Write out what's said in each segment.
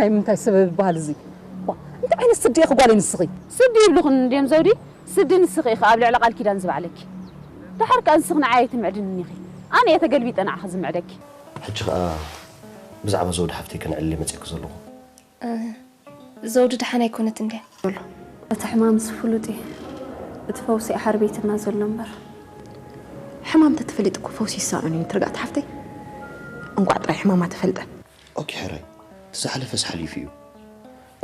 ኣይ፣ ምንታይ ሰበብ ይበሃል እዚ? ዋ፣ እንታይ ዓይነት ስዲ ኢኺ ጓለይ ንስኺ? ስዲ ይብልኽን እንድዮም ዘውዲ፣ ስዲ ንስኺ ኢኺ ኣብ ልዕሊ ቃል ኪዳን ዝባዕለኪ። ደሓር ከኣ ንስኺ ንዓይ ኣይትምዕድንን ኢኺ። ኣነ እየ ተገልቢጠ ንዓኺ ዝምዕደኪ። ሕጂ ኸኣ ብዛዕባ ዘውዲ ሓፍተይ ከነዕልል እየ መጺእኪ ዘለኹ። እ፣ ዘውዲ ደሓን ኣይኮነትን ድያ? እቲ ሕማምስ ፍሉጥ እዩ። እቲ ፈውሲ እዩ ሓርቢትና ዘሎ እምበር። ሕማም ተትፈልጥ እኮ ፈውሲ ይሳኣን እዩ፣ ትርጋእቲ ሓፍተይ። እንቋዕ ጥራይ ሕማማ ተፈልጠ። ኦኬ፣ ሕራይ፣ እቲ ዝሓለፈስ ሓሊፉ እዩ።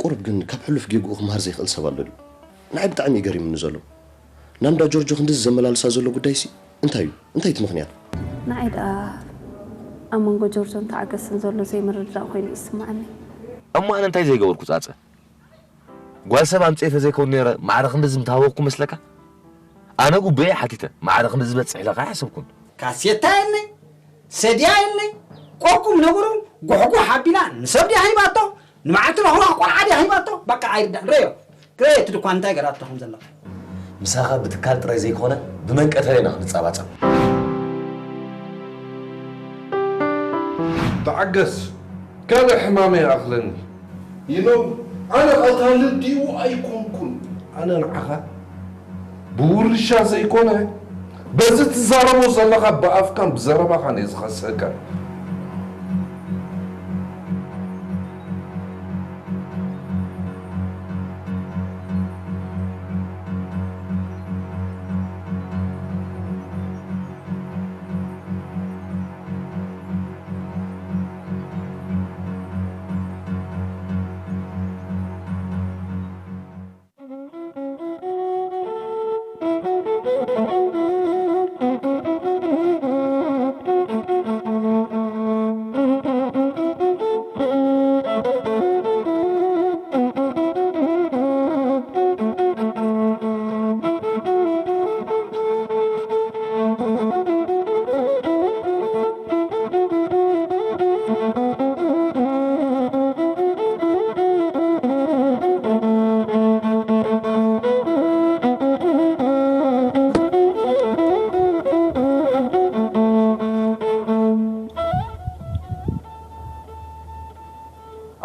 ቁሩብ ግን ካብ ሕሉፍ ጌግኡ ክመሃር ዘይክእል ሰብ ኣሎ ድዩ? ንዓይ ብጣዕሚ እዩ ገሪሙኒ ዘሎ። ናንዳ ጆርጆ ክንድዚ ዘመላልሳ ዘሎ ጉዳይሲ እንታይ እዩ? እንታይ እቲ ምኽንያት? ንዓይ ደኣ ኣብ መንጎ ጆርጆን ተዓገስን ዘሎ ዘይምርድዳእ ኮይኑ ይስምዓኒ። እሞ ኣነ እንታይ ዘይገበርኩ ጻጸ? ጓል ሰብ ኣምጽኤ ተዘይከውን ነይረ ማዕረ ክንድዚ ምተሃወኩ መስለካ? ኣነ ጉቡኤ ሓቲተ ማዕረ ክንድዚ ዝበጽሕ ኢለ ከኣ ኣይሓሰብኩን። ካሴታ የለይ፣ ሰድያ የለይ፣ ቆቁም ነብሩ ጉሕጉሕ ኣቢላ ንሰብ ድያ ሂባቶ? ንመዓልቲ ለኽዋኽ ቆልዓ ድያ ሂባቶ? በቃ ኣይርዳእን። ረዮ፣ ረዮ እቲ ድኳን እንታይ ገራቶ ከም ዘላ። ምሳኻ ብትካል ጥራይ ዘይኮነ ብመንቀተለ ኢና ክንጻባጸብ። ተዓገስ፣ ካልእ ሕማመይ ይኣኽለኒ። ይኖም፣ ኣነ ቐታሊ ዲኡ ኣይኮንኩን። ኣነ ንዓኻ ብውርሻ ዘይኮነ፣ በዚ ትዛረቦ ዘለኻ ብኣፍካን ብዘረባኻን እየ ዝኸስህካ።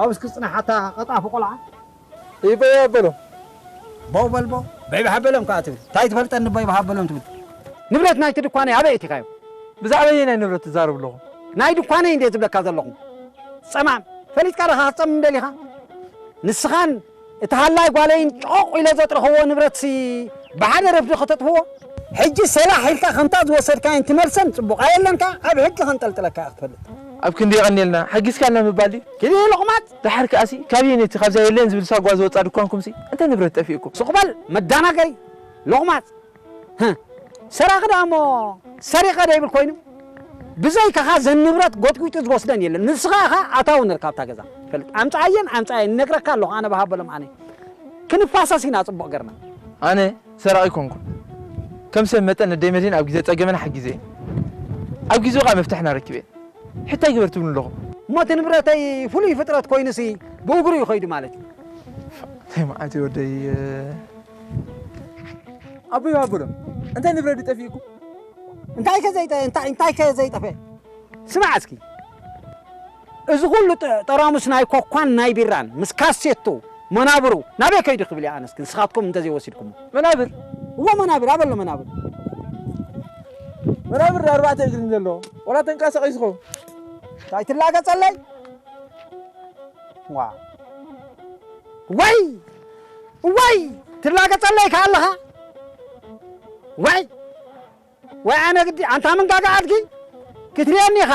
ኣብስ ክጽናሓታ ቀጣፊ ቆልዓ። ይበይ ኣበሎም። ቦው በል ቦው። በይ በሃበሎም ከኣ ትብል። እንታይ ትፈልጠኒ በይ በሃበሎም ትብል? ንብረት ናይቲ ድኳነይ ኣበይ ኣእቲኻዮ? ብዛዕባ ኣየናይ ንብረት ትዛረብ ኣለኹ? ናይ ድኳነይ እንድየ ዝብለካ ዘለኹ። ጸማም። ፈሊጥካ ዲኻ ክትጸምም ደሊኻ? ንስኻን እቲ ሃላይ ጓለይን ጮቕ ኢለ ዘጥረኽዎ ንብረትሲ ብሓደ ረፍዲ ከተጥፍዎ? ሕጂ ሰላሕ ኢልካ ከምታ ዝወሰድካየን ትመልሰን ጽቡቕ ኣየለንካ፣ ኣብ ሕጊ ከንጠልጥለካ እያ ክትፈልጥ። ኣብ ክንዲ የቐንየልና፣ ሓጊዝካና ምባል ድዩ? ኪዲ ሎቕማጽ! ደሓር ከኣሲ፣ ካበየነይቲ ካብዛ የለን ዝብል ሳጓ ዝወጻ ድኳንኩምሲ፣ እንተ ንብረት ጠፊእኩም? ሱቕ በል መዳናገሪ፣ ሎቕማጽ! ህህ፣ ሰራቒ ደኣ እሞ ሰሪቐ ዶ ይብል ኮይኑ? ብዘይካኻ ዘን ንብረት ጎጥጒጡ ዝወስደን የለን። ንስኻ ኢኻ ኣታዊ ነርካ ኣብታ ገዛ። ፈልጥ፣ ኣምጽኣየን፣ ኣምጽኣየን፣ ይነግረካ ኣለኹ ኣነ ብሃበሎም ኣነ። ክንፋሰስ ኢና ጽቡቕ ገርና። ኣነ ሰራቒ ኣይኮንኩን። ከም ሰብ መጠን ነደይ መድህን ኣብ ግዜ ጸገመን ሓጊዘ እየ። ኣብ ግዜኡ ከኣ መፍትሕና ረኪበ እየ። ሕታይ ግበር ትብሉ ኣለኹም። እሞ እቲ ንብረተይ ፍሉይ ፍጥረት ኮይኑሲ ብእግሩ እዩ ከይዱ ማለት እዩ። እንታይ መዓት እዩ ወደይ፣ እ፣ ኣቦይ ባብሎ፣ እንታይ ንብረት ድጠፊእኩም? እንታይ ከ ዘይጠ-፣ እንታይ፣ እንታይ ከ ዘይጠፈ? ስማዕ እስኪ፣ እዚ ኩሉ ጠ-፣ ጠራሙስ ናይ ኮኳን ናይ ቢራን ምስ ካሴቱ መናብሩ ናበይ ከይዱ ክብል እየ ኣነ እስኪ ንስኻትኩም እንተዘይወሲድኩሞ? መናብር? እዎ መናብር፣ ኣበሎ መናብር። መናብር ኣርባዕተ እግሪ ዘለዎ፣ ዋላ ተንቀሳቒሱ ይኸውን። እንታይ ትላገጸለይ? ዋ። ወይ! ወይ! ትላገጸለይ ከ ኣለኻ? ወይ! ወይ ኣነ ግዲ፣ ኣንታ መንጋጋ ኣድጊ፣ ክትርእየኒ ኢኻ።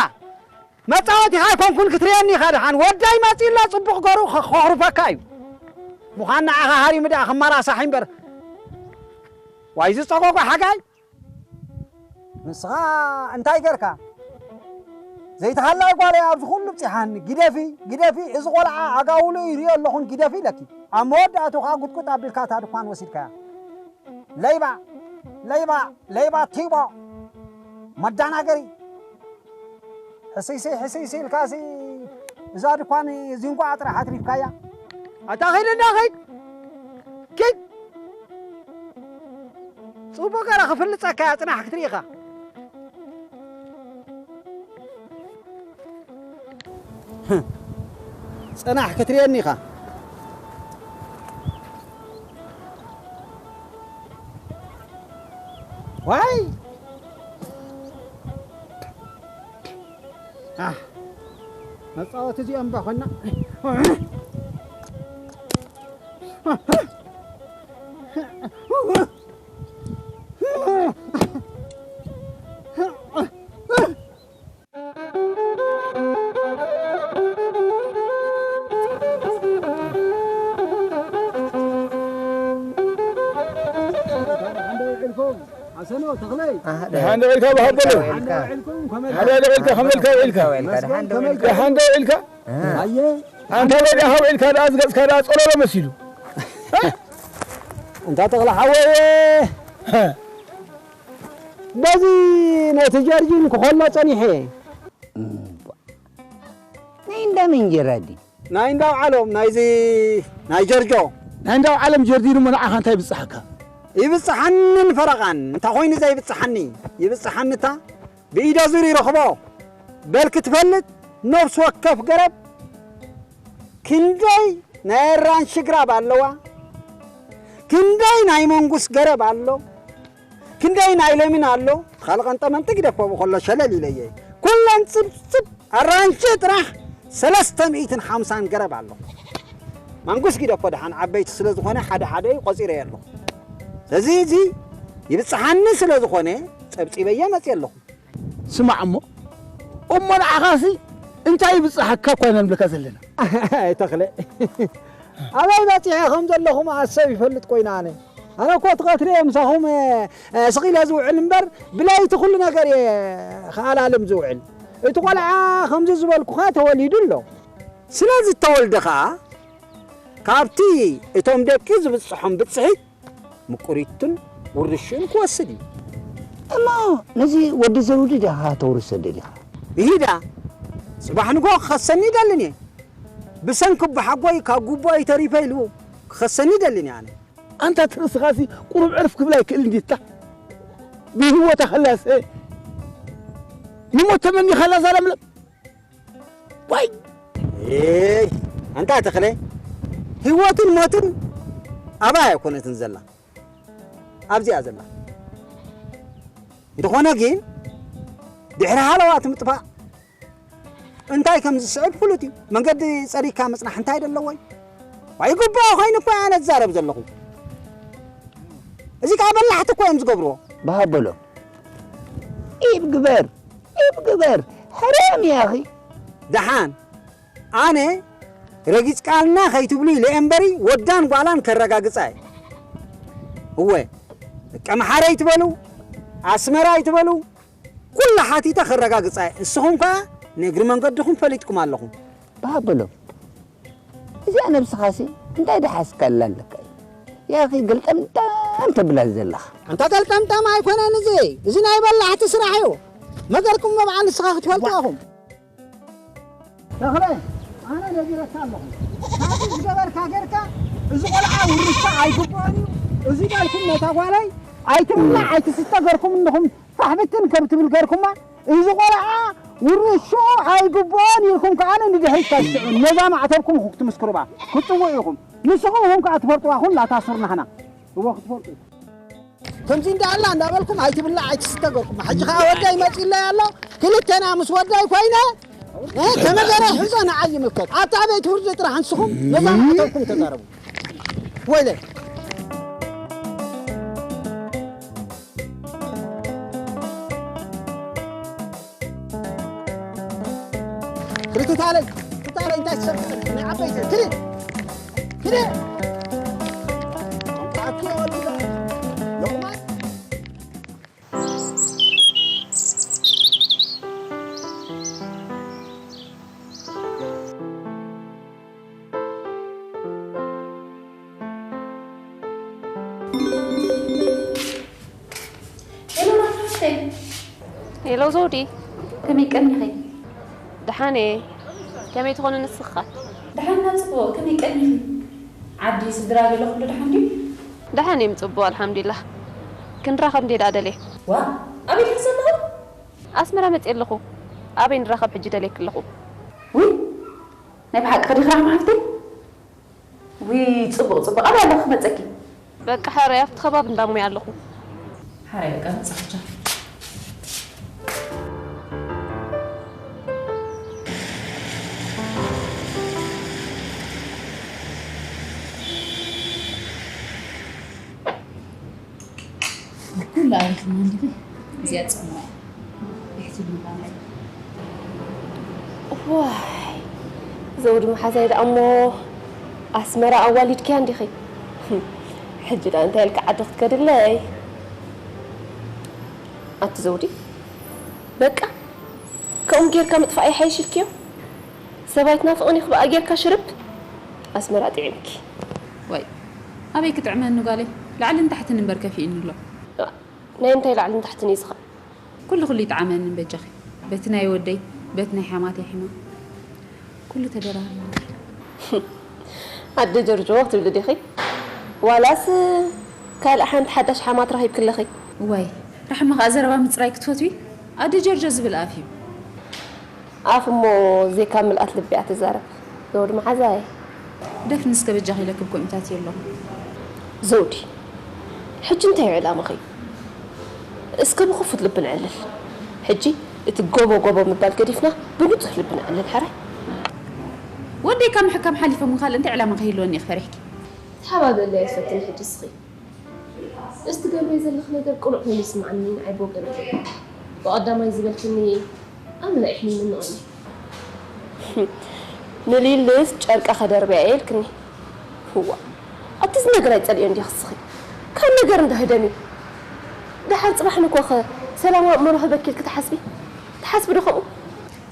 መጻወቲኻ ኣይኮንኩን፣ ክትርእየኒ ኢኻ። ደሓን ወዳይ መጺኡ ኣሎ፣ ጽቡቕ ገሩ ከ-፣ ከኹርፈካ እዩ። ምዃን ንዓኻ ሃሪሙ ደኣ ክመራሳሕ እምበር። ዋይ ዝጸጎጎ ሓጋይ። ንስኻ እንታይ ገርካ? ዘይተሃላይ ጓለይ ኣብዚ ኩሉ ብጺሓኒ። ግደፊ፣ ግደፊ፣ እዚ ቆልዓ ኣጋውሉ ይሪኦ ኣለኹን ግደፊ ኢለኪ። ኣብ መወዳእቱ ከኣ ጉጥጉጥ ኣቢልካ እታ ድኳን ወሲድካያ። ለይባ፣ ለይባ፣ ለይባ ቲቦ። መዳናገሪ። ሕስይስይ፣ ሕስይስይ ኢልካሲ እዛ ድኳን ዚንቋ ጥራሕ ኣትሪፍካያ። ኣታ ኸይድ እንዳ ኸይድ። ኪድ። ጽቡቕ ገይረ ክፍልጸካ እያ፣ ጽናሕ ክትርኢ ኢኻ። ጽናሕ ክትርእየኒ ኢኻ። ዋይ! ኣህ፣ መጻወቲ እዚኦም እባ ኾና። ኣሰኖ ተኽለይ። ኣህ፣ ደሓን ዶ ኢልካ ብሃበሎ? ደሓን ዶ ኢልካ? ከመይ ኢልካ? ደሓን ዶ ኢልካ? ደሓን ዶ ኢልካ? ኣየ። ኣንታ ወዲያ ሃው ኢልካ ደኣ ዝገጽካ ደኣ ጸለሎ መሲሉ። እንታ ተኽለ ሓወየ። በዚ ነቲ ጀርጂን ክኾሎ ጸኒሐ። እምቧ። ናይ እንዳ መንጀራ ድዩ? ናይ እንዳ ዓለም፣ ናይዚ፣ ናይ ጀርጆ። ናይ እንዳ ዓለም ጀርዲን እሞ ንዓኻ እንታይ ይብጽሓካ? ይብጽሓንን ፈረቓን። እንታይ ኮይኑ ዘይብጽሓኒ? ይብጽሓኒ እታ ብኢደ ዙር ይረኽቦ። በል ክትፈልጥ ነፍሲ ወከፍ ገረብ ክንደይ ናይ ኣራንሺ ግራብ ኣለዋ? ክንደይ ናይ መንጉስ ገረብ ኣሎ? ክንደይ ናይ ለሚን ኣሎ? ካልእ ቀንጠመንጢ ግደፎ ብኸሎ ሸለል ኢለየ። ኩለን ጽብጽብ ኣራንሺ ጥራሕ ሰለስተ ሚእትን ሓምሳን ገረብ ኣሎ። ማንጉስ ግደፎ ደሓን ዓበይቲ ስለ ዝኾነ ሓደ ሓደ እዩ ቆጺረየ ኣለኹ። ስለዚ እዚ ይብጽሓኒ ስለ ዝኾነ ጸብጺበየ መጽየ ኣለኹ። ስማዕ እሞ፣ እሞ ንዓኻሲ እንታይ ይብጽሓካ እኳ ኢና ንብለካ ዘለና። ኣይ ተኽለ፣ ኣበይ በጺሐ ከም ዘለኹ መኣስ ሰብ ይፈልጥ ኮይነ ኣነ። ኣነ እኮ እቲ ቀትሪ እየ ምሳኹም፣ እ፣ ስቕ ኢለ ዝውዕል እምበር፣ ብለይቲ ኩሉ ነገር እየ ክኣላልም ዝውዕል። እቲ ቆልዓ ከምዚ ዝበልኩኻ ተወሊዱ ኣሎ። ስለ ዝተወልደ ኸኣ፣ ካብቲ እቶም ደቂ ዝብጽሖም ብጽሒት፣ ምቁሪቱን ውርሽኡን ክወስድ እዩ። እሞ ነዚ ወዲ ዘውዲ ዲኻ ከተውርሶ ደሊኻ? ይሂዳ፣ ጽባሕ ንግሆ ክኸሰኒ ይደልን እየ። ብሰንኪ ኣቦሓጎይ ካብ ጉቦ ኣይተሪፈ ኢሉ ክኸሰኒ ይደልን እየ ኣነ። ኣንታ ትርእስኻሲ ቁሩብ ዕርፍ ክብል ኣይክእልን ዲታ? ብህይወታ ከላስ ንሞት ተመኒኻላ እዛ ለምለም? ዋይ! ኤይ፣ ኣንታ ተኽለ፣ ህይወትን ሞትን ኣባይ ኣይኮነትን ዘላ፣ ኣብዚኣ ዘላ። እንተኾነ ግን፣ ድሕሪ ሃለዋት ምጥፋእ እንታይ ከም ዝስዕብ ፍሉጥ እዩ። መንገዲ ጸሪግካ ምጽናሕ እንታይ ደለዎ እዩ? ዋይ፣ ግቡእ ኮይኑ እኮ ኣነ ዝዛረብ ዘለኹ። እዚ ከኣ በላሕቲ እኮ እዮም ዝገብርዎ። ብሃበሎም። ኢብ ግበር፣ ኢብ ግበር። ሕራም ያኺ። ደሓን፣ ኣነ ረጊጽካልና ከይትብሉ ኢለ እምበሪ ወዳን ጓላን ከረጋግጻ እየ። እወ፣ ደቂ ኣምሓራ ኣይትበሉ፣ ኣስመራ ኣይትበሉ፣ ኩላ ሓቲተ ከረጋግጻ እየ። ንስኹም ከኣ ንእግሪ መንገድኹም ፈሊጥኩም ኣለኹም። ብሃበሎም። እዚኣ ነብስኻሲ እንታይ ደሓስካላ ኣለካ እዩ? ያኺ ገልጠምጠም ተብላ ዘለኻ። ኣንታ ገልጠምጠም ኣይኮነን እዚ። እዚ ናይ በላሕቲ ስራሕ እዩ። መገርኩም መብዓ ንስኻ ክትፈልጡ ኢኹም። ተኽለ፣ ኣነ ነጊረካ ኣለኹ። ካብዚ ዝገበርካ ጌርካ፣ እዚ ቆልዓ ውርሻ ኣይግብኦን እዩ። እዚ በልኩም ነታ ጓለይ፣ ኣይትብላዕ ኣይትስተ ገርኩም እንድኹም ፋሕ ብትን ከም ትብል ገርኩማ፣ እዚ ቆልዓ ውርሽኡ ኣይግብኦን ኢልኩም ከኣ ንድሕሪት ተስዑ። ነዛ ማዕተብኩም ኢኹም ክትምስክሩባ፣ ክትጽውዑ ኢኹም። ንስኹም ኢኹም ከኣ ትፈልጡዋ ኩላ እታ ሱር ናህና። እወ ክትፈልጡ ኢኹም። ከምዚ እንዳ ኣላ እንዳበልኩም ኣይትብላዕ ኣይትስተ ገርኩም። ሕጂ ከኣ ወደይ መጺለይ ኣሎ። ክልተና ምስ ወደይ ኮይነ፣ እ፣ ከመገረ ሒዞ ንዓይ ይምልከት። ኣብታ ቤት ፍርዲ ጥራሕ ንስኹም ነዛ ማዕተብኩም ተዛረቡ። ወይለይ። ክልተ ታለይ፣ ክልተ ታለይ እንታይ ትሰርሕ? ናይ ዓበይቲ፣ ክልተ፣ ክልተ። ኣኪ ወልዳ፣ ሎቕማን። ሄሎ ናፍቆተይ። ሄሎ ዘውዲ። ከመይ ቀኒኺ? ደሓን እየ። ከመይ ትኾኒ ንስኻ? ደሓን ኢና ጽቡቕ። ከመይ ቀኒኺ? ዓዲ ስድራ ገለ ኩሉ ደሓን ድዩ? ደሓን እዮም ጽቡቕ ኣልሓምዱሊላህ። ክንራኸብ እንዴ ደኣ ደልየ? ዋ፣ ኣበይ ዲኺ ዘለኺ? ኣስመራ መጽየ ኣለኹ። ኣበይ ንራኸብ ሕጂ ደልየኪ ኣለኹ። ውይ፣ ናይ ብሓቂ ኸዲኺ ራሕማ ሓፍተይ? ውይ፣ ጽቡቕ፣ ጽቡቕ። ኣበይ ኣለኹ ክመጸኪ? በቃ ሓራይ ኣብቲ ከባቢ እንዳሞያ ኣለኹ። ሓራይ በቃ መጻኹ። ኩሉ ኣሪኽና እንዲኺ እዚኣ ጽምዋ። ይሕትልኒ ባናይ። ዋይ፣ ዘውዲ መሓዛይ ደኣ እሞ ኣስመራ ኣዋሊድክያ እንዲኺ። ሕጂ ደኣ እንታይ ኢልካ ዓዲ ክትከድለይ? ኣቲ ዘውዲ፣ በቃ ከምኡ ጌርካ ምጥፋእ ይሓይሽ ኢልክዮ? ሰባይ ትናፍቕን ኢኺ ብኣ ጌርካ ሽርብ? ኣስመራ ጥዒምኪ። ዋይ፣ ኣበይ ክጥዕመኒ ጓለይ? ላዕልን ታሕትን እምበር ከፊእኒ ኣሎ። ናይ እንታይ ላዕልን ታሕትን እዩ ዝኸ? ኩሉ ኩሉ ይጥዓመኒ በጃኺ። በቲ ናይ ወደይ፣ በቲ ናይ ሓማተይ ሕማም። ኩሉ ተደራሪቡ። ኣደ ጆርጆ ክትብሊ ዲኺ? ዋላስ ካልእ ሓንቲ ሓዳሽ ሓማት ረኺብኪ ኣለኺ? ዋይ፣ ራሕማ ኸኣ ዘረባ ምጽራይ ክትፈትዊ? ኣደ ጆርጆ ዝብል ኣፍ እዩ። ኣፍ እሞ ዘይካብ ምልኣት ልቢ እያ ትዛረብ። ዘውዲ መሓዛይ። ደፍኒ እስከ በጃኺ ኢለኪ ብኮሚታት የለኹ። ዘውዲ፣ ሕጂ እንታይ እዩ ዕላማኺ? እስከ ብኽፉት ልቢ ነዕልል። ሕጂ እቲ ጎቦ ጎቦ ምባል ገዲፍና ብንጹህ ልቢ ነዕልል፣ ሕራይ? ወደይ ካብ ምሕካም ሓሊፈ ምን ካልእ እንታይ ዕላማ ከይህልወኒ ኢኺ ፈሪሕኪ? ተሓባበለይ ኣይፈትን ሕጂ እስኺ። እዚ ትገብርዮ ዘለኺ ነገር ቅኑዕ ኮይኑ ይስምዓኒ ንዓይ ብወገነይ። ብቐዳማይ ዝበልክኒ ኣመና ኢሕሚምኒ ቐኒ። ንሊልስ ጨርቃ ከደርብያ እየ ኢልክኒ። ህዋ፣ ኣቲ እዚ ነገር ኣይጸልእዮን ዲኺ እስኺ? ካብ ነገር እንዶ ህደሚ። ደሓር ጽባሕ ንኮኸ ሰላም ኣእምሮ ህበኪ ኢልኪ ትሓስቢ? ትሓስቢ ዶ ከምኡ?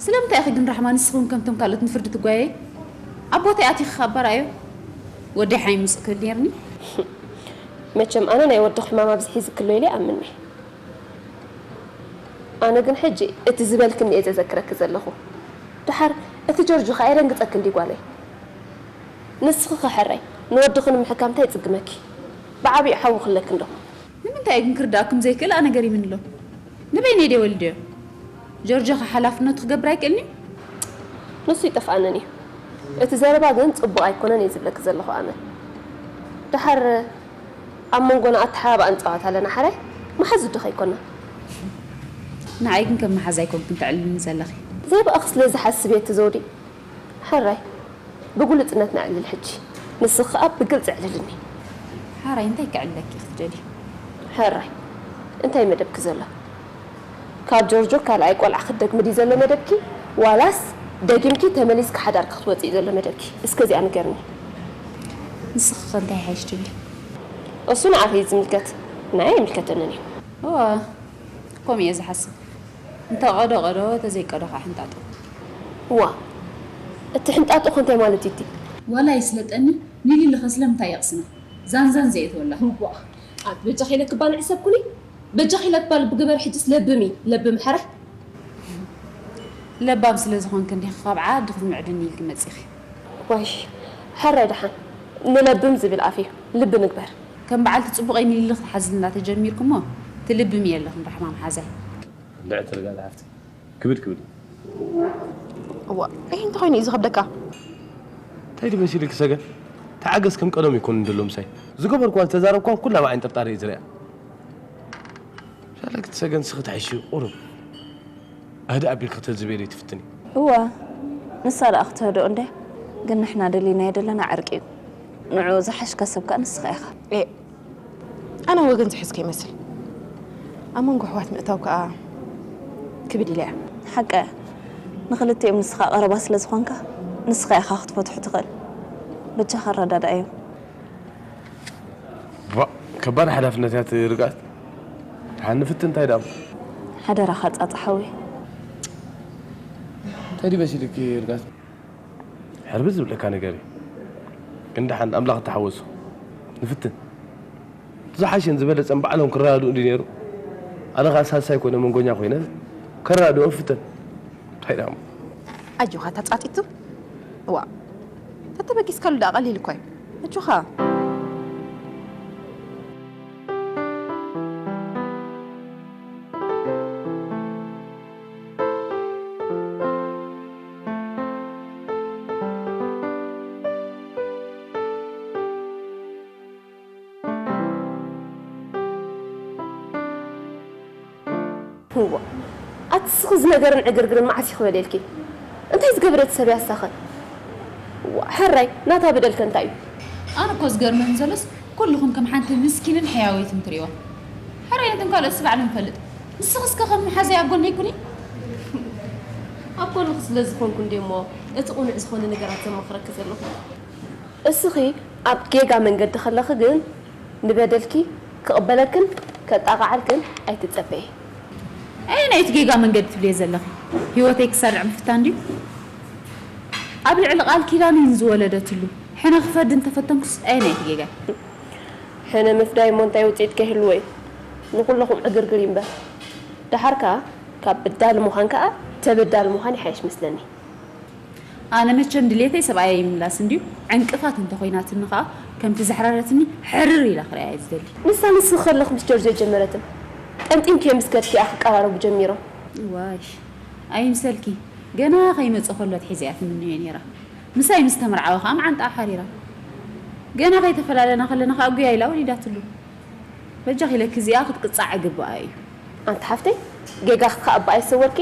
ስለምንታይ ኢኺ ግን ራሕማ ንስኺ እውን ከምቶም ካልኦት ንፍርዲ ትጓየዪ? ኣብ ቦታይ ኣቲኺ ካብ ኣረኣዮ ወደይ ሓሚሙ ስቕ ክብል ነይርኒ። መቸም ኣነ ናይ ወዲ ሕማም ኣብዚ ሒዝኪ ኣሎ ኢለ ይኣምን እየ። ኣነ ግን ሕጂ እቲ ዝበልክኒ እየ ዘዘክረኪ ዘለኹ። ደሓር እቲ ጆርጆ ኸኣ የደንግጸኪ እንዲ ጓለይ። ንስኺ ኸ ሕራይ ንወድኺ ንምሕካም እንታይ ይጽግመኪ? ብዓቢኡ ሓዊ ክለኪ እንዶ። ንምንታይ ግን ክርድኣኩም ዘይክእል ኣነ ገሪምኒ ኣሎ። ንበይነይ ድየ ወሊደዮ? ጆርጆ ኸ ሓላፍነቱ ክገብር ኣይክእልን እዩ? ንሱ ይጠፍኣንን እዩ። እቲ ዘረባ ግን ጽቡቕ ኣይኮነን እየ ዝብለኪ ዘለኹ ኣነ። ደሓር ኣብ መንጎና ኣተሓባብኣን ጸዋታ ኣለና ሓራይ? መሓዙት ዶ ከይኮና? ንዓይ ግን ከም መሓዛ ኣይኮንክን ተዕልልኒ ዘለኺ። ዘይብኣኺ ስለ ዝሓስብ እየ እቲ ዘውዲ። ሕራይ ብግሉጽነት ነዕልል ሕጂ። ንስኺ ከኣ ብግልጺ ኣዕልልኒ። ሓራይ እንታይ ከዕልለኪ ኢኺ ትደልዪ? ሕራይ እንታይ መደብኪ ዘሎ? ካብ ጆርጆ ካልኣይ ቆልዓ ክትደግሚ ድዩ ዘሎ መደብኪ? ዋላስ ደጊምኪ ተመሊስኪ ሓዳርኪ ክትወጽኢ ዘሎ መደብኪ? እስከ እዚኣ ንገርኒ። ንስኺ ከ እንታይ ይሓይሽ ትብሊ? እሱ ንዓኺ እዩ ዝምልከት፣ ንዓይ ኣይምልከተንን እዩ። እወ፣ ከምኡ እየ ዝሓስብ። እንተ ቀዶ ቀዶ፣ ተዘይቀዶ ከዓ ሕንጣጦ። እዋ፣ እቲ ሕንጣጦ ከ እንታይ ማለት እዩ እቲ? ዋላ ይስለጠኒ፣ ንሊሊ ከ ስለምንታይ የቕስና? ዛንዛን ዘየእትወላ። እዋ፣ ኣት በጃኺ ኢለኪ እባ ንዕሰብ ኩኒ፣ በጃኺ ኢለኪ እባ ልቢ ግበሪ፣ ሕጅስ ለብሚ፣ ለብሚ ሕራይ። ለባም ስለ ዝኾንኪ እንዲኺ ካብ ዓዲ ክትምዕድኒ ኢልኪ መጺኺ። ዋይ፣ ሕራይ ደሓን፣ ንለብም ዝብል ኣፍ እዩ፣ ልቢ ንግበር። ከም በዓልቲ ጽቡቐይ ንሊሊ ክትሓዝልና ተጀሚርኩሞ፣ ትልብሚ የለኽን ራሕማ መሓዛይ። እንድዒ ትርጋለ ሓፍቲ። ክብድ ክብል እዩ። እዋ፣ ይህ እንተኾይኑ እዩ ዝኸብደካ። እንታይ ድመሲልክ ሰገን? ተዓገስ ከም ቀደም ይኮን እንደሎ ምሳይ። ዝገበርኳን ዝተዛረብኳን ኩላ ብዓይን ጥርጣረ እዩ ዝሪኣ። ሻለክት ሰገን ስኺ ተሓይሺ ቁሩብ ኣህድእ ኣቢልክ ተዝቤለይ ትፍትኒ። እዋ፣ ንሳ ደኣ ክትህድኦ እንደ፣ ግን ንሕና ደሊናዮ ዘለና ዕርቂ እዩ። ንዑ ዝሓሽካ ሰብ ከኣ ንስኻ ኢኻ። ኤ፣ ኣነ ወገን ዝሕዝ ከይመስል። ኣብ መንጎ ኣሕዋት ምእታው ከኣ ክብድ ኢለ እያ። ሓቀ፣ ንኽልቲኦም ንስኻ ቀረባ ስለ ዝኾንካ፣ ንስኻ ኢኻ ክትፈትሑ ትኽእል። በጃኻ ኣረዳድኣዮም። ባ፣ ከባድ ሓላፍነት እያ ትርጋት። ደሓን ንፍትን እንታይ ደኣ? ሓደራኻ ጻጻ ሓወይ። እንታይ ድዩ መሲልኪ ርጋት? ሕርብት ዝብለካ ነገር እዩ። ግን ደሓን ኣምላኽ ተሓወሶ። ንፍትን። ዝሓሸን ዝበለጸን ባዕሎም ክረዳድኡ እንዲ ነይሩ። ኣነ ኸኣ ሳልሳይ ኮይነ መንጎኛ ኮይነ ከረዳድኦም ፍተን። እንታይ ደኣ እሞ? ኣጆኻ ተጻጺቱ። እዋ። ተተበጊስካሉ ደኣ ቀሊል እኮ እዩ። ኣጆኻ። እዋ፣ ኣቲ እስኺ እዚ ነገርን ዕግርግርን መዓስ እዩ ክበልየልኪ? እንታይ ዝገበረት ሰብ እያ እሳኸ? እዋ፣ ሕራይ፣ ናታ በደልከ እንታይ እዩ? ኣነ እኮ ዝገርመኒ ዘሎስ፣ ኩልኹም ከም ሓንቲ ምስኪንን ሕያወይትን ትርእይዋ። ሕራይ ነተን ካልኦት ስባዕሉ ንፈልጥ። ንስኺ እስከ ከም መሓዘይ ኣብ ጎነይ ኩኒ። ኣብ ጎንኺ ስለ ዝኾንኩ እንድየ እሞ፣ እቲ ቅኑዕ ዝኾነ ነገራት ዘማኽረኪ ዘለኹ። እስኺ ኣብ ጌጋ መንገዲ ከለኺ ግን ንበደልኪ ክቕበለክን ከጣቕዓልክን ኣይትጸበዪ። ኣየናይቲ ጌጋ መንገዲ ትብልዮ ዘለኺ? ህይወተይ ክሰርዕ ምፍታን ድዩ? ኣብ ልዕሊ ቃል ኪዳነይ ንዝወለደትሉ ሕነ ክፈዲ እንተፈተንኩስ ኣየናይቲ ጌጋ? ሕነ ምፍዳይ እሞ እንታይ ውጽኢት ከይህልዎ እዩ? ንኹለኹም ዕግርግር እዩ እምበር። ደሓር ከኣ ካብ በዳሊ ምዃን ከኣ ተበዳሊ ምዃን ይሓይሽ መስለኒ። ኣነ መቸም ድሌተይ ሰብኣየይ ይምላስ እንድዩ፣ ዕንቅፋት እንተኾይናትኒ ኸኣ ከምቲ ዘሕረረትኒ ሕርር ኢላ ክርእያ እየ ዝደሊ። ንሳ ንስኺ ከለኺ ምስ ጆርጆ ኣይጀመረትን። ጠምጢምኪ ምስ ከድኪ እያ ክቀራረቡ ጀሚሮም። ዋይ ኣይምሰልኪ፣ ገና ከይመጽእ ከሎ ኣትሒዛ እያ ትምነዮ ነይራ። ምሳይ ምስ ተመርዓወ ኸኣ መዓንጣኣ ሓሪራ። ገና ከይተፈላለና ከለና ኸኣ ጉያ ኢላ ወሊዳትሉ። በጃኺ ኢለኪ እዚኣ ክትቅጻዕ እግብኣ እዩ። ኣንቲ ሓፍተይ፣ ጌጋኺ ከኣ እባ ኣይሰወርኪ።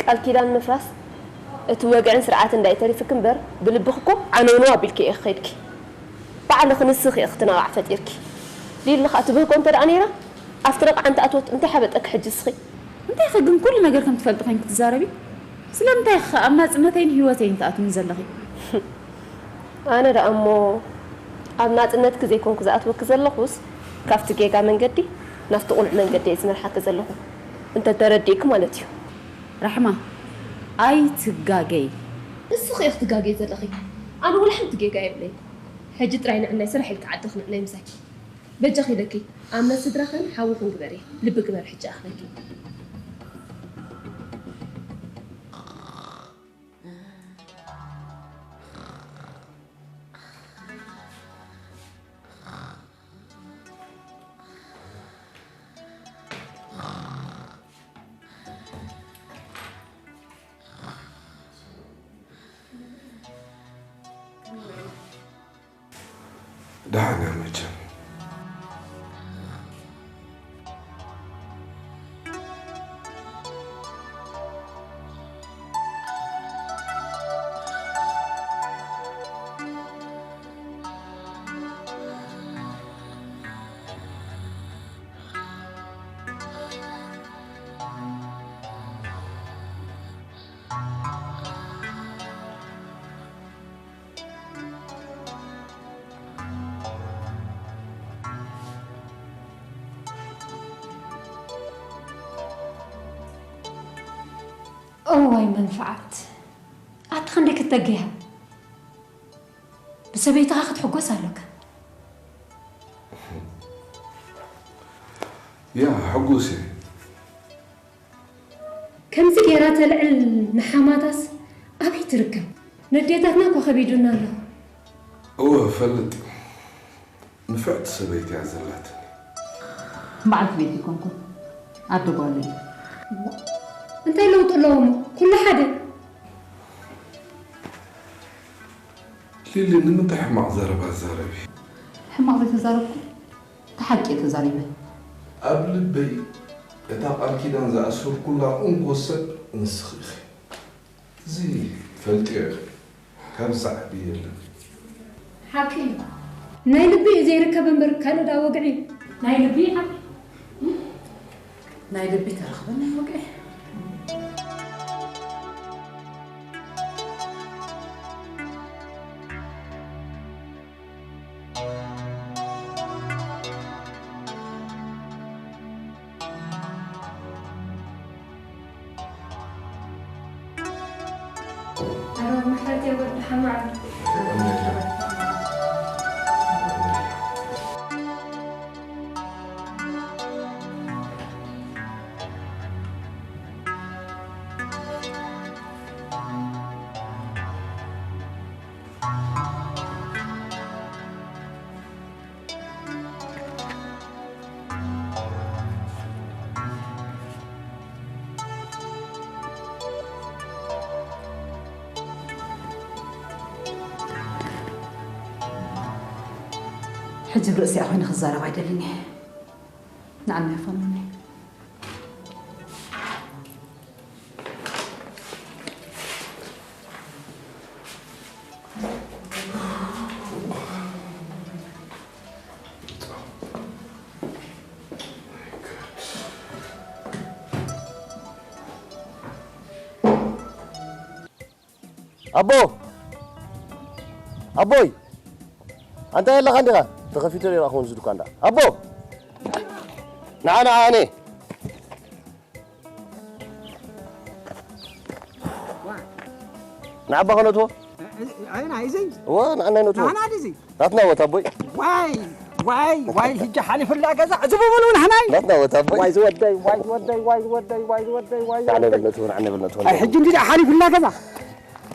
ቃል ኪዳን ምፍራስ እቲ ወግዕን ስርዓትን እንዳእዩ ተሪፍኪ እምበር፣ ብልብኺ እኮ ዓነውነው ኣቢልኪ ኢኺ ከይድኪ። ባዕልኺ ንስኺ ኢኺ እቲ ነቓዕ ፈጢርኪ። ሊሊ ኸኣ ትብህጎ እንተ ደኣ ነይራ፣ ኣብቲ ረቕዓ እንተ ኣትወት እንታይ ሓበጠኪ ሕጂ እስኺ? እንታይ ኢኺ ግን ኩሉ ነገር ከም ትፈልጢ ኮይንኪ ትዛረቢ? ስለምንታይ ኢኺ ኣብ ናጽነተይን ህይወተይን ትኣትውኒ ዘለኺ? ኣነ ደኣ እሞ ኣብ ናጽነትኪ ዘይኮንኩ ዝኣትወኪ ዘለኹስ፣ ካብቲ ጌጋ መንገዲ ናብቲ ቅኑዕ መንገዲ እየ ዝመርሓኪ ዘለኹ። እንተ ተረዲእኪ ማለት እዩ። ራሕማ፣ ኣይትጋገዪ። ንስኺ ኢኺ ትጋገዪ ዘለኺ። ኣነ ወላ ሓንቲ ጌጋ የብለይን። ሕጂ ጥራይ ንዕናይ ስራሕ ኢልኪ ዓዲ ክምዕነይ ምሳይ። በጃኺ ኢለኪ፣ ኣመት ስድራኽን ሓውኽን ግበሪ። ልቢ ግበሪ ሕጂ ኣኽለኪ። ደሓን እያ መቸም። እዋይ መንፍዓት፣ ኣቲ ክንደይ ክትተግህ ኢኻ? ብሰበይትኻ ክትሕጎስ ኣሎካ። ያ፣ ሕጉስ እየ። ከምዚ ገይራ ተልዕል ንሓማታስ ኣበይ ትርከብ? ነዴታትና እኮ ከቢዱና ኣሎ። እወ፣ እፈልጥ። ንፍዕቲ ሰበይቲ እያ ዘላትኒ። በዓልቲ ቤት ይኮንኩን፣ ኣደ ጓል እየ። እንታይ ለውጢ ኣለዎ እሞ? ኩሉ ሓደ። ሊሊ፣ ንምንታይ ሕማቕ ዘረባ ትዛረቢ? ሕማቕ ዘይተዛረብኩ፣ እቲ ሓቂ እየ ተዛሪበ። ኣብ ልበይ እታ ቃል ኪዳን ዝኣሰርኩላ እንኮ ሰብ ንስኺ ኢኺ። እዚ ፈልጥዮ ኢኺ። ካብ ዝዓቢ የለን። ሓቂ እዩ። ናይ ልቢ እዩ ዘይርከብ እምበር ካልእ ደኣ ወግዒ እዩ። ናይ ልቢ እዩ ሓቂ። ናይ ልቢ ተረኽበ ናይ ወግዒ። ሕጂ ብርእሲኣ ኮይነ ክዛረብ ኣይደልን እየ። ንዓና ይኾነኒ። ኣቦ! ኣቦይ! ኣንታ የለኻ እንዲኻ? ተኸፊቱ ዶ ይረኣኹም እዚ ዱኳ እንዳ? ኣቦ! ንዓ፣ ንዓ፣ ኣነ! ንዓባ ኸነትዎ? ኣይ፣ ናይ እዘይ? እወ፣ ንዓናይ ነትዎ። ንዓና ድዚ? ናትና ወት ኣቦይ። ዋይ፣ ዋይ፣ ዋይ፣ ሕጂ ሓሊፍላ ገዛ። እዚ ብምሉ ንሕናይ? ናትና ወት ኣቦይ። ዋይ ዝወደይ፣ ዋይ ዝወደይ፣ ዋይ ዝወደይ፣ ዋይ ዝወደይ፣ ዋይ ንዓናይ ዝወደይ። በል ነትዎ፣ ንዓናይ በል ነትዎ። ኣይ፣ ሕጂ እንዲ ሓሊፍላ ገዛ።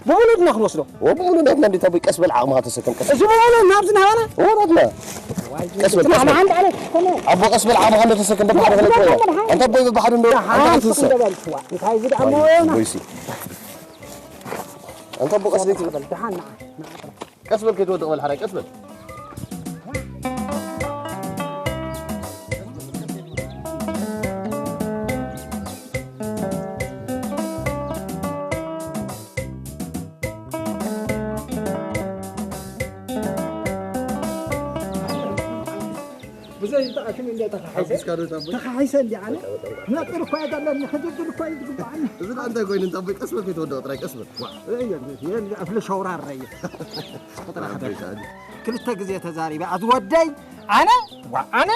ብምሉ ድና ክንወስዶ? ወ ብምሉ ናትና እንዴት ኣቦይ፣ ቀስ በል ዓቕምኻ ተሰከም፣ ቀስ እዚ ብምሉ ናብዚ ናባና? እወ፣ ናትና። ዋይ፣ ቀስ በል፣ ጽናሕ ቀስ በል። ንሓንቲ ዓለት ትኾነ። ኣቦ፣ ቀስ በል ዓቕምኻ እንዶ ተሰከም፣ በባሕዶ ጽናሕ ከነትዎ። ንሓንቲ ዓለት። ኣንታ ኣቦይ፣ በባሕዶ እንዶ፣ ኣንታ ሓንቲ ክትስእ። ጽንዶ በል፣ ዋ፣ እንታይ እዚ ደኣ ዋይ፣ እሞ ወይና? ቦይሲ። ኣንታ ኣቦ፣ ቀስ በል። ደሓን ንዓ፣ ንዓ። ቀስ በል ከይትወድቕ በል ሓራይ፣ ቀስ በል። ብዘይ እንተ ኣክል እንደ ተኻሒሰ፣ ሓጒስካ ዶ ታቦይ? ተኻሒሰ እንዲ ኣነ? ነጥር እኳ የደለኒ፣ ክድብል እኳ እዩ ዝግባኣኒ። እዚ ደኣ እንታይ ኮይኑ? እንታ ኣቦይ ቀስ በል ከይትወድቕ ጥራይ፣ ቀስ በል። ዋ፣ እየ፣ እየ፣ ኣፍሊ ሸውራረ እየ። ቁጥራ ሓደ። ኣቦይ፣ ክልተ ግዜ ተዛሪበ፣ ኣዚ ወደይ፣ ኣነ፣ ዋ፣ ኣነ፣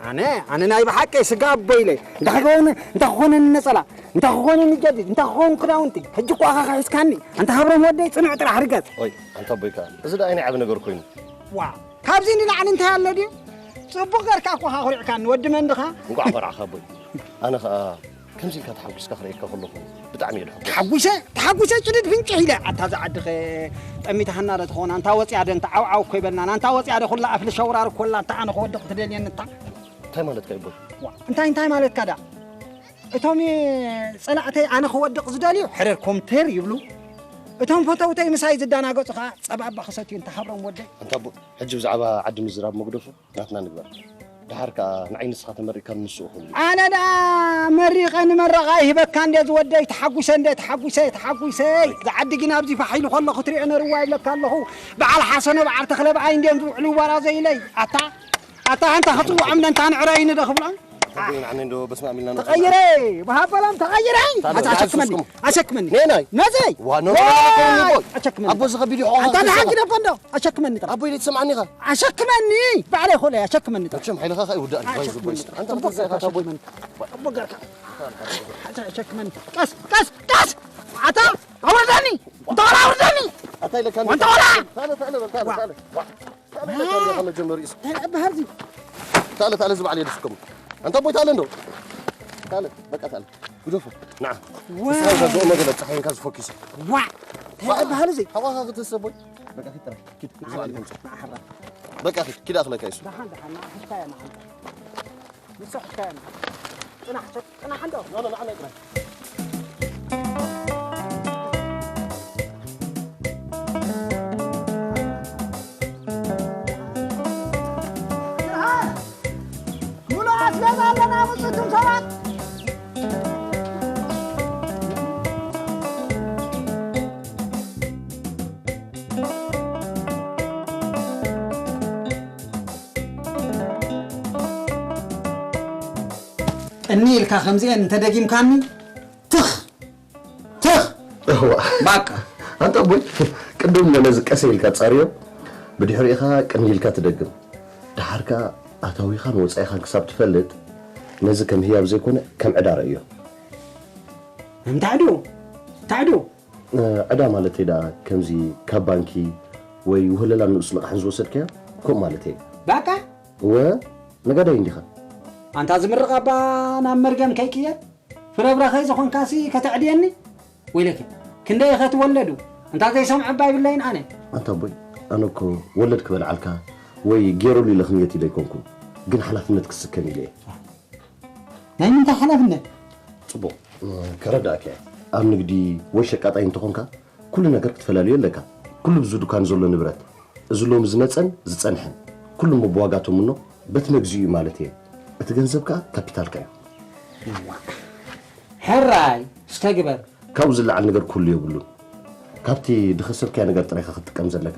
ኣነ፣ ኣነ ናይ ብሓቂ ስጋ ኣቦ ኢለ፣ እንታይ ክኸውን፣ እንታይ ክኾነኒ ነጸላ፣ እንታይ ክኾነኒ ጀዲድ፣ እንታይ ክኸውን ክዳውንቲ፣ ሕጂ እኳ ኣኻ ሒዝካኒ፣ ኣንታ ሃብሮም ወደይ፣ ጽኑዕ ጥራሕ ርገጽ። ኦይ፣ ኣንታ ኣቦይ ከኣ፣ እዚ ደኣ ናይ ዓቢ ነገር ኮይኑ። ዋ፣ ካብዚ ንላዕሊ እንታይ ኣሎ ድዩ? ጽቡቕ ገርካ እኮ ኻ ኩሪዕካኒ፣ ወዲ መን ድኻ? እንቋዕ ኮራዕካ ኣቦይ። ኣነ ኸኣ ከምዚ ኢልካ ተሓጒስካ ክርእየካ ከለኹ ብጣዕሚ እየ ዝሕጎስ። ተሓጒሰ፣ ተሓጒሰ ጭድድ ፍንጭሕ ኢለ። ኣታ እዛ ዓዲ ኸ ጠሚታሃና ዶ ትኾን? ኣንታ ወጽያ ደ እንተ ዓውዓው እኮ ይበልናን። ኣንታ ወጽያ ደ ኩላ ኣፍሊ ሸውራር ኮላ፣ ኣታ ኣነ ክወድቕ ትደልየኒ እታ? እንታይ ማለትካ እዩ ኣቦይ? ዋ፣ እንታይ፣ እንታይ ማለትካ ደኣ? እቶም ጸላእተይ ኣነ ክወድቕ ዝደልዩ ሕረር ኮምቴር ይብሉ። እቶም ፈተውተይ ምሳይ ዝዳናገጹ ኸኣ ጸባባ ክሰትዩ እንተ ሃብሮም ወደይ። ኣንታ ኣቦ፣ ሕጂ ብዛዕባ ዓዲ ምዝራብ መግደፉ ናትና ንግበር። ደሓር ከኣ ንዓይ ንስኻ ተመሪቕካ ንሱ እኹል እዩ። ኣነ ደኣ መሪቐ ንመረቓ ይህበካ እንዴ ዝወደይ፣ ተሓጒሰ እንዴ ተሓጒሰ፣ ተሓጒሰ። ዝዓዲ ግን ኣብዚ ፋሕ ኢሉ ከሎ ክትሪኦ ነርዋ ይብለካ ኣለኹ። በዓል ሓሰኖ፣ በዓል ተኽለ ብኣይ እንድዮም ዝውዕሉ ዋላ ዘይለይ። ኣታ፣ ኣታ ኣንታ ክጽውዖም ነንታ ንዕረይኒ ዶ ክብሎም? ተበይን ዓነ እንዶ በስመ ኣብ ኢልና ንውጣ። ተቐይረ፣ ብሃበሎም ተቐይረ። ታዲያ ኣታ ኣሸክመኒ፣ ኣሸክመኒ። ነናይ? ነዘይ? ዋ፣ ኖ፣ ኖ፣ ኖ፣ ኖ፣ ኖ፣ ኖ። ኣሸክመኒ። ኣቦ፣ እዚ ከቢድ እዩ። ኣንታ ኣንታ ንሓቂ ደቦ እንዶ፣ ኣሸክመኒ ጥራሕ። ኣቦይ፣ ዘይትሰምዓኒ ኢኻ? ኣሸክመኒ፣ ባዕለይ ኾለ፣ ኣሸክመኒ ጥራሕ። መቸም ሓይልኻ ከ ይውዳእ እዩ። ኣሸክመኒ። ጽቡቕ፣ ጽቡቕ፣ ጽቡቕ፣ ጽቡቕ፣ ጽቡቕ። ጽቡቕ ገርካ። ኣታ ኣሸክመኒ። ቀስ፣ ቀስ፣ ቀስ! ኣታ፣ ኣውርደኒ! እንተ ኾነ ኣውርደኒ! ኣታ ኢለካ ወንተ ኾነ! ታለ፣ ታለ፣ ታለ፣ ዋ። ታለ። ዋ። ታለ፣ ታለ፣ ታለ፣ ጀመሩ ኢሱ። ታለ፣ ኣበሃርዚ። ታለ፣ ታለ፣ እዚ በዓል የደስከሙ። ኣንታ ኣቦይ ታለ እንዶ። ታለ፣ በቃ ታለ። ግደፎ። ንዓ። ዋ። እስራኤል ዘዝኦ መገለ ጸሓይንካ ዝፎኪሰ። ዋ። ዋ። ታለ፣ ኣበሃርዚ። ሓዋኻ ክትሰቦይ። በቃ ኪድ ጥራይ። ኪድ። ንዓ፣ ንዓ፣ ሓራ። በቃ ኪድ። ኪድ ኣኽለካ ኢሱ። ደሓን፣ ደሓን፣ ንዓ፣ ሕዝካ እያ መዓልታ። ንስኻ ሕዝካ እያ መዓልታ። ጽናሕ፣ ጽናሕ እንዶ። ኖ፣ ኖ፣ ንዓ፣ ንዓ፣ ጥራይ። ብርሃን! ሙሉ ኣስቤዛ ኣለና፣ ምጹ እቱም ሰባት። ቅኒ ኢልካ ከምዚኤን እንተደጊምካኒ፣ ትኽ! ትኽ! እዋ። ባቃ። ኣንታ ኣቦይ፣ ቅድም ነዚ ቀሰ ኢልካ ጻርዮ፣ ብድሕሪኡ ኸኣ ቅኒ ኢልካ ትደግም። ደሓር ከኣ ኣታዊኻን ወጻኢኻን ክሳብ ትፈልጥ፣ ነዚ ከም ህያብ ዘይኮነ ከም ዕዳ ረእዮ። እንታይ ዕድኡ? እንታይ ዕድኡ? እ፣ ዕዳ ማለተይ ደኣ ከምዚ ካብ ባንኪ ወይ ወለላን ንኡስ ልቓሕን ዝወሰድካዮ፣ ከምኡ ማለተይ። ባቃ? እወ፣ ነጋዳይ እንዲኻ። ኣንታ ዝምርቕ ኣባ ናብ መርገም ከይቅየር? ፍረ ብረኸይ ዝኾንካሲ ከተዕድየኒ? ወይለከ፣ ክንደይ ኢኸ ትወለዱ? እንታ ዘይሰምዖ እባ ይብለይን ኣነ። ኣንታ ኣቦይ፣ ኣነ እኮ ወለድ ክበልዓልካ ወይ ገይረሉ ኢለ ክንየት ኢለ ኣይኮንኩን፣ ግን ሓላፍነት ክስከም ኢለ እየ። ናይ ምንታይ ሓላፍነት? ጽቡቕ፣ እ፣ ከረድኣካ እየ። ኣብ ንግዲ ወይ ሸቃጣይ እንተኾንካ፣ ኩሉ ነገር ክትፈላልዮ ኣለካ። ኩሉ ብዚ ዱካን ዘሎ ንብረት፣ እዚ ሎሚ ዝመጸን ዝጸንሐን፣ ኩሉ እሞ ብዋጋ ተምኖ በቲ መግዚኡ እዩ ማለት እየ። እቲ ገንዘብ ከኣ ካፒታልካ እዩ። ሕራይ፣ እስከ ግበር። ካብኡ ዝለዓል ነገር ክህሉ የብሉን። ካብቲ ዝኸሰብካዮ ነገር ጥራይ ኢኻ ክትጥቀም ዘለካ።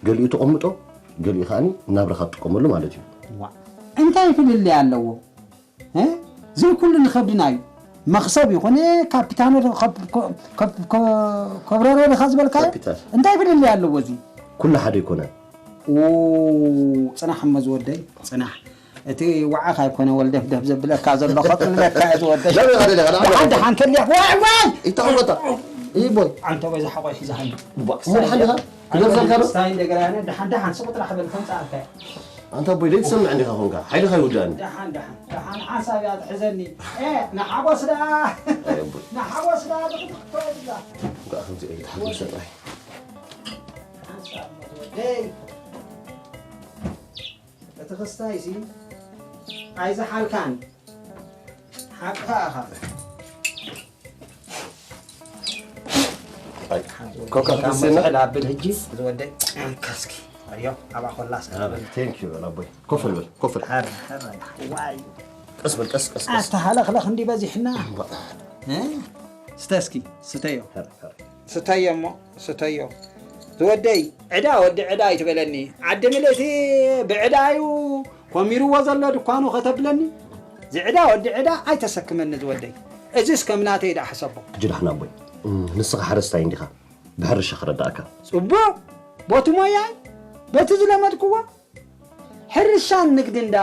ገሊኡ ተቐምጦ፣ ገሊኡ ከኣ ናብራኻ ትጥቀመሉ ማለት እዩ። ዋ፣ እንታይ ፍልልይ ኣለዎ? እ? እዚ ኩሉ ንኸብድና እዩ። መኽሰብ ይኹን ካፒታኖ ከብረሮ ዲኻ ዝበልካዮ? ካፒታል። እንታይ ፍልልይ ኣለዎ እዚ? ኩሉ ሓደ ኣይኮነን። ጽናሕ እሞ ዝወደይ፣ ጽናሕ። እቲ ዋዕኻ ኣይኮነ ወልደፍደፍ ዘብለካ ዘሎ፣ ከጥልለካ እየ ዝወደይ። ላ፣ ላ፣ ላ፣ ላ፣ ላ፣ ላ። ደሓን፣ ደሓን ከልያ። ዋይ፣ ዋይ! ይተኸፈታ። ይህ ቦይ። ኣንተ በዛ ሓቆይ ሒዛሃኒ። ዋ፣ ስራሕ ኣለኻ? ክገርዘልካ ዶ? ስታይ እንደገና፣ ደሓን፣ ደሓን፣ ስቕ ጥራሕ በል፣ ከምጽኣልካ እየ። ኣንታ ቦይ፣ ዘይትሰምዕ እንዲኻ ኾንካ። ሓይልኻ ይውዳእኒ። ደሓን፣ ደሓን፣ ደሓን፣ ሓንሳብ እያ ትሕዘኒ። ኤ፣ ንሓጎስ ደኣ። ኣይ፣ ቦይ። ንሓጎስ ደኣ፣ ድቕድቕ ትበል እዛ። እንኳዕ ከምዚ እዩ፣ ተሓጎሰ ጥራይ። ሓንሳብ ወደይ። እቲ ክስታይሲ ኣይዝሓልካን። ሓቅኻ ኢኻ። ኣይ፣ ኮካ ክትስቴና? ዝሕል ኣብል ሕጂ ዝወደይ። ካስኪ። ኣዮ፣ ኣብኣ ኮላስ። ኣረ፣ ቴንክ ዩ በል ኣቦይ። ኮፍ በል፣ ኮፍ በል። ኣረ፣ ኣረ፣ ዋይ። ቀስ በል፣ ቀስ፣ ቀስ፣ ቀስ። ኣስተሃለኽለኽ እንዲ በዚሕና። እምቧእ። እ? ስተ እስኪ፣ ስተዮ። ኣረ፣ ኣረ። ስተዮ እሞ፣ ስተዮ። ዝወደይ፣ ዕዳ ወዲ ዕዳ ኣይትበለኒ። ዓዲ ምልእቲ ብዕዳ እዩ ኮሚርዎ ዘሎ ድኳኑ ከተብለኒ። ዝዕዳ ወዲ ዕዳ ኣይተሰክመኒ ዝወደይ። እዚስ ከም ናተይ ደኣ ሕሰቦ። ሕጂ ደሓን ኣቦይ። እም፣ ንስኻ ሓረስታይ እንዲኻ። ብሕርሻ ክረዳእካ። ጽቡቕ። ቦቲ ሞያይ፣ በቲ ዝለመድክዎ። ሕርሻን ንግድን ዳ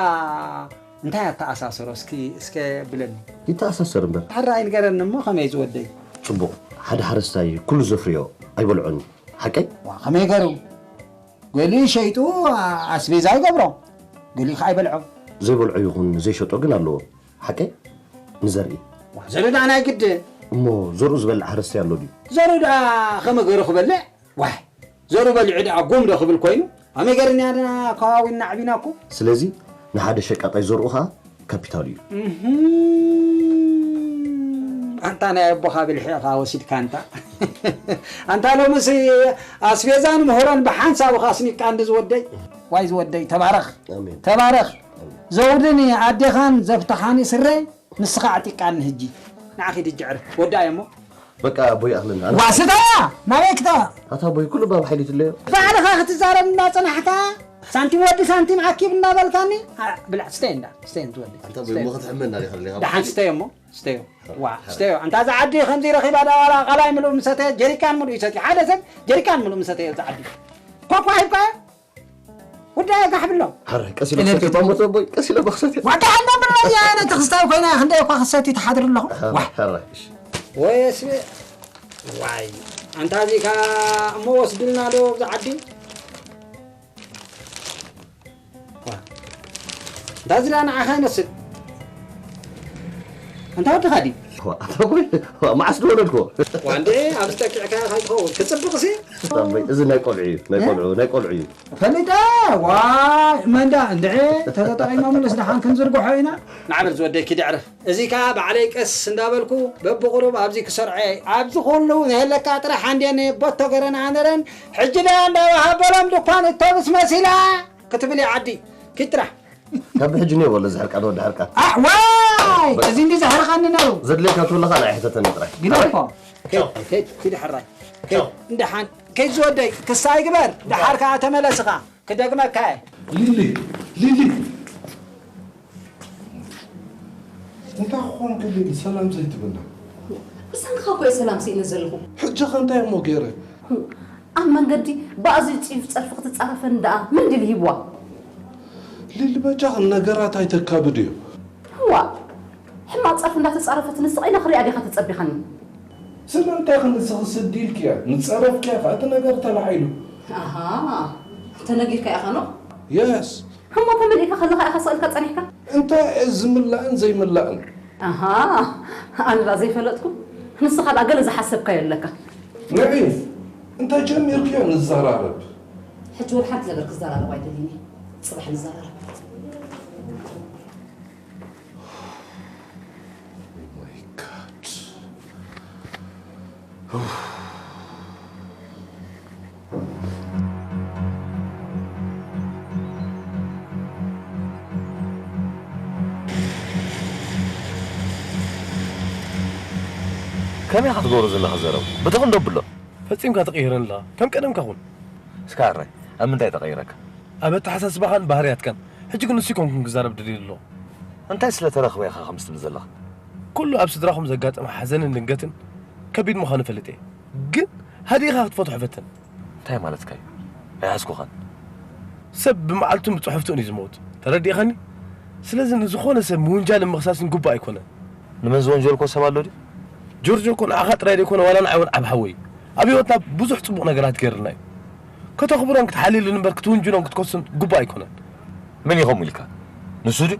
እንታይ ኣተኣሳሰሮ? እስኪ፣ እስከ ብለኒ። ይተኣሳሰር እምበር። ሕራይ ንገረኒ እሞ ከመይ ዝወደይ? ጽቡቕ። ሓደ ሓረስታይ ኩሉ ዘፍርዮ ኣይበልዖን እዩ። ሓቀይ? ዋ፣ ከመይ ገሩ? ገሊኡ ሸይጡ ኣስቤዛ ይገብሮ፣ ገሊኡ ከኣ ይበልዖ። ዘይበልዖ ይኹን ዘይሸጦ ግን ኣለዎ። ሓቀይ? ንዘርኢ። ዋ፣ ዘርኢ ደኣ ናይ ግድን። እሞ ዘርኡ ዝበልዕ ሓረስታይ ኣሎ ድዩ? ዘርኡ ደኣ ከመይ ገሩ ክበልዕ? ዋይ፣ ዘርኡ በሊዑ ደኣ ጉም ዶ ክብል ኮይኑ? ኣመይ ገርንያ ደኣ ከባቢና ዓቢና እኮ። ስለዚ ንሓደ ሸቃጣይ ዘርኡ ኸኣ ካፒታሉ እዩ። እህም። ኣንታ ናይ ኣቦኻ ብልሒ ኢኻ ወሲድካ ኣንታ። ኣንታ ሎምስ ኣስቤዛን ምህሮን ብሓንሳብ ኢኻ ኣስኒቕካ እንዲ ዝወደይ። ዋይ ዝወደይ፣ ተባረኽ። ኣሜን። ተባረኽ። ኣሜን። ዘውድን ኣዴኻን ዘፍተኻኒ ስረ ንስኻ ኣዕጢቃኒ ህጂ። ንዓ ኪድ ህጂ ዕረፍ። ወዳእዮ እሞ። በቃ ኣቦይ ይኣኽለኒ። ኣነ ዋ፣ ስታያ! ናበይ ክታ? ኣታ ኣቦይ ኩሉ ባብ ሓይሊ ትለዮ። ባዕልኻ ክትዛረብ እናጸናሕካ፣ ሳንቲም ወዲ ሳንቲም ኣኪብ እናበልካኒ። ኣ፣ ብላዕ፣ ስተይ እንዳ፣ ስተይ እንትወዲ። ኣንታ ኣቦይ ስተይ። እሞ ክትሕመና ዲኻ ኣለኻ? ደሓን ስተዮ እሞ፣ ስተዮ። ዋ፣ ስተዮ። ኣንታ እዛ ዓዲ ከምዚ ረኺባ ዳ ዋላ ቃላይ ምሉእ ምሰተ፣ ጀሪካን ምሉእ ይሰትዩ። ሓደ ሰብ ጀሪካን ምሉእ ምሰተ እዛ ዓዲ። ኮኳ ሂብካዮ? ወዲ ኣየ ጋሕ ብሎ። ሓረ፣ ቀስ ኢለ ክሰቲ፣ ባሞት ኣቦይ፣ ቀስ ኢለ ክሰቲ። ዋታ ኣንዳ ብሎ እያ፣ ኣነ ተኽስታይ ኮይና፣ ክንደይ እኳ ክሰቲ ትሓድር ኣለኹ። ሓረ፣ ዋይ። ሓረ፣ እሺ። ወይ እስቢ፣ ዋይ። ኣንታ እዚ ከኣ እሞ ወስድልና ዶ ኣብዚ ዓዲ? ዋ። ኣንታ እዚ ደኣ ንዓኻ ይመስል። ኣንታ ወድኻ ድዩ? ዋ፣ ኣታ ኣቦይ፣ ዋ፣ መዓስ ዶ ወለድኩ? ዋ፣ እንዴ፣ ኣብዚ ጠቂዕካዮ ከይትኸውን። ክጽብቕሲ? ኣታ ኣቦይ፣ እዚ ናይ ቆልዑ እዩ፣ ናይ እ? ቆልዑ፣ ናይ ቆልዑ እዩ። ፈሊጠ፣ ዋይ፣ መንዳ፣ እንድዒ፣ ተተጠቒሞምሉስ ደሓን ክንዝርግሖ ኢና። ንዓበል ዝወደይ ኪድ ዕረፍ። እዚ ከኣ ባዕለይ ቀስ እንዳበልኩ በብቑሩብ ኣብዚ ክሰርዖ እየ። ኣብዚ ኩሉ ዘየለካ ጥራሕ ኣንድየኒ ቦቶ ገረን ኣነረን፣ ሕጂ ደኣ እንዳወሃበሎም ድኳን እቶብስ መሲላ ክትብል እያ ዓዲ። ኪድ ጥራሕ። ካብ ሕጂ እኒኦ ወለ ዝሕርቃን ወዲ ሕርቃን። ኣሕ፣ ዋይ! በቃ። እዚ እንዲ ዘሕርቐኒ ነሩ። ዘድልየካ እንተለኻ ንዓይ ሕተተኒ ጥራይ። ግደፎ። ከይድ፣ ከይድ፣ ኪድ ሕራይ። ከይድ፣ ቻው። እንደሓን፣ ከይድ ዝወደይ፣ ክሳይ ግበር። ደሓር ከኣ ተመለስኻ። ክደግመካ እየ። ሊሊ፣ ሊሊ። እንታይ ክኾንኪ ሊሊ፣ ሰላም ዘይትብላ? ብሰንክኻ እኮ እየ ሰላም ስኢነ ዘለኹ። ሕጂ ኸ እንታይ እሞ ገይረ? ኣብ መንገዲ ብኣዝዩ ጽዩፍ ጸርፊ ክትጻረፈኒ ደኣ መን ድዩ ሂብዋ? ሊሊ፣ በጃኺ ነገራት ኣይተካብድዮ። እዋ፣ ሕማቕ ጸርፊ እንዳተጻረፈትንስ ቐይና ክሪኣ ዲኻ ተጸቢኻኒ? ስለምንታይ ኸ ንስኺ ስዲ ኢልክያ፣ ንጸረፍክያ ኸኣ እቲ ነገር ተላዒሉ? ኣሃ፣ ተነጊርካ ኢኻ ኖ? የስ። እሞ ተመሊእካ ከለኻ ኢኻ ስቕ ኢልካ ጸኒሕካ? እንታይ እየ ዝምላእን ዘይምላእን? ኣሃ፣ ኣነ ደኣ ዘይፈለጥኩ፣ ንስኻ ደኣ ገለ ዝሓሰብካዮ ኣለካ። ንዒ፣ እንተ ጀሚርክዮ ንዘራረብ። ሕጂ ወላ ሓንቲ ነገር ክዘራረብ ኣይደልን እየ። ጽባሕ ንዘራረብ። Oh my God. ከመይ ኢኻ ትገብሮ ዘለኻ ዘረባ? በቲ ክንዶ ኣብሎ? ፈጺምካ ተቐይረን ኣለኻ። ከም ቀደምካ ኩን። እስካ ሕራይ፣ ኣብ ምንታይ ተቐይረካ? ኣብ ኣተሓሳስባኻን ባህርያትካን። ሕጂ ግን ንሱ ኣይኮንኩን ክዛረብ ደልየ ዘለኹ። እንታይ ስለ ተረኽበ ኢኻ ከምዚ ትብል ዘለኻ? ኩሉ ኣብ ስድራኹም ዘጋጠመ ሓዘንን ድንገትን ከቢድ ምዃኑ እፈልጥ እየ። ግን ሃዲእኻ ክትፈትሖ ፈትን። እንታይ ማለትካ እዩ? ኣይሓዝኩኻን። ሰብ ብመዓልቱን ብጽሑፍቱን እዩ ዝመውት። ተረዲእኻኒ? ስለዚ ንዝኾነ ሰብ ምውንጃልን ምኽሳስን ግቡእ ኣይኮነን። ንመን ዝወንጀልኮ ሰብ ኣሎ ድዩ? ጆርጆ እኮ ንዓኻ ጥራይ ዘይኮነ ዋላ ንዓይ እውን ዓብ ሓወይ እዩ። ኣብ ህይወትና ብዙሕ ጽቡቕ ነገራት ገይርልና እዩ። ከተኽብሮን ክትሓልየሉን እምበር ክትውንጅሎን ክትከሱን ግቡእ ኣይኮነን። መን እዩ ከምኡ ኢልካ? ንሱ ድዩ?